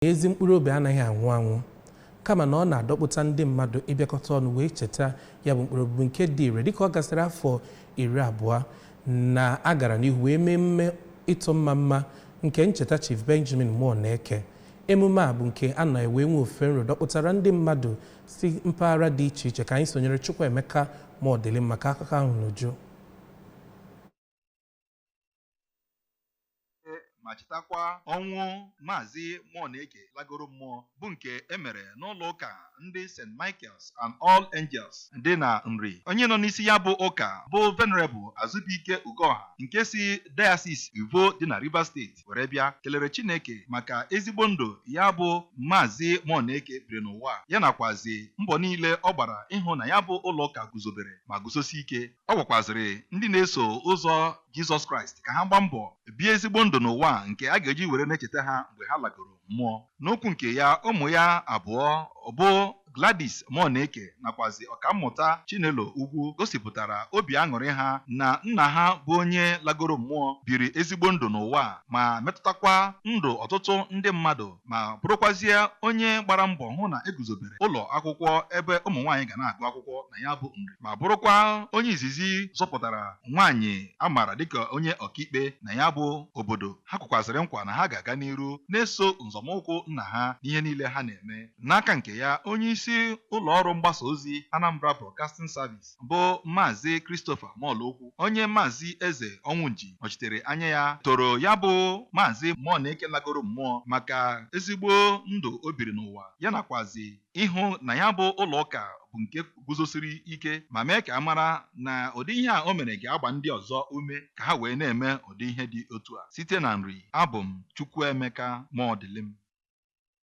Ezi mkpụrụ obi anaghị anwụ anwụ, kama na ọ na-adọkpụta ndị mmadụ ịbịakọta ọnụ wee cheta ya bụ mkpụrụ obi bụ nke dị ire. Dịka ọ gasịrị afọ 20 na a gara n'ihu wee mee emume ịtụ mma mma nke ncheta Chief Benjamin Muoneke. Emume a bụ nke a nọ wee nwee ofufe nro dọkpụtara ndị mmadụ si mpaghara dị iche iche. Ka anyị sonyere Chukwuemeka Muodilim maka akụkọ ahụ n'uju. Ma chetakwa ọnwụ Maazị Muoneke lagoro mmụọ, bụ nke e mere n'ụlọ ụka ndị St. Michael's and All Angels dị na Nri. Onye nọ n'isi ya bụ ụka bụ Venerable Azubike Ugoha nke si Diocese Ivo dị na Rivers Steeti were bịa, kelere Chineke maka ezigbo ndụ ya bụ Maazị Muoneke biri n'ụwa, ya nakwazi mbọ niile ọ gbara ịhụ na ya bụ ụlọ ụka guzobere ma guzosi ike. Ọ gwakwazịrị ndị na-eso ụzọ Jizọs Kraịst ka ha gbaa mbọ bie ezigbo ndụ n'ụwa nke a ga-eji were na-echeta ha mgbe ha lagoro mmụọ. N'okwu nke ya, ụmụ ya abụọ bụ Gladys Muoneke nakwazi Ọkammụta Chinelo Ugwu gosipụtara obi aṅụrị ha na nna ha bụ onye lagoro mmụọ biri ezigbo ndụ n'ụwa ma metụtakwa ndụ ọtụtụ ndị mmadụ, ma bụrụkwazie onye gbara mbọ hụ na eguzobere ụlọ akwụkwọ ebe ụmụ nwaanyị ga na-agụ akwụkwọ na ya bụ Nri, ma bụrụkwa onye izizi zọpụtara nwaanyị a maara dịka onye ọkaikpe na ya bụ obodo. Ha kwekwazịrị nkwa na ha ga-aga n'iru na-eso nzọmụkwụ nna ha n'ihe niile ha na-eme. N'aka nke ya, onye isi ụlọ ọrụ mgbasa ozi Anambra Broadcasting Service bụ Maazị Christopher Molokwu, onye Maazị Eze Ọnwụnji nọchitere anya ya, toro ya bụ Maazị Muoneke lagoro mmụọ maka ezigbo ndụ o biri n'ụwa, ya nakwazi ịhụ na ya bụ ụlọ ụka bụ nke guzosiri ike, ma mee ka a mara na ụdị ihe a o mere ga-agba ndị ọzọ ume ka ha wee na-eme ụdị ihe dị otu a. Site na Nri, abụ m Chukwuemeka Muodilim.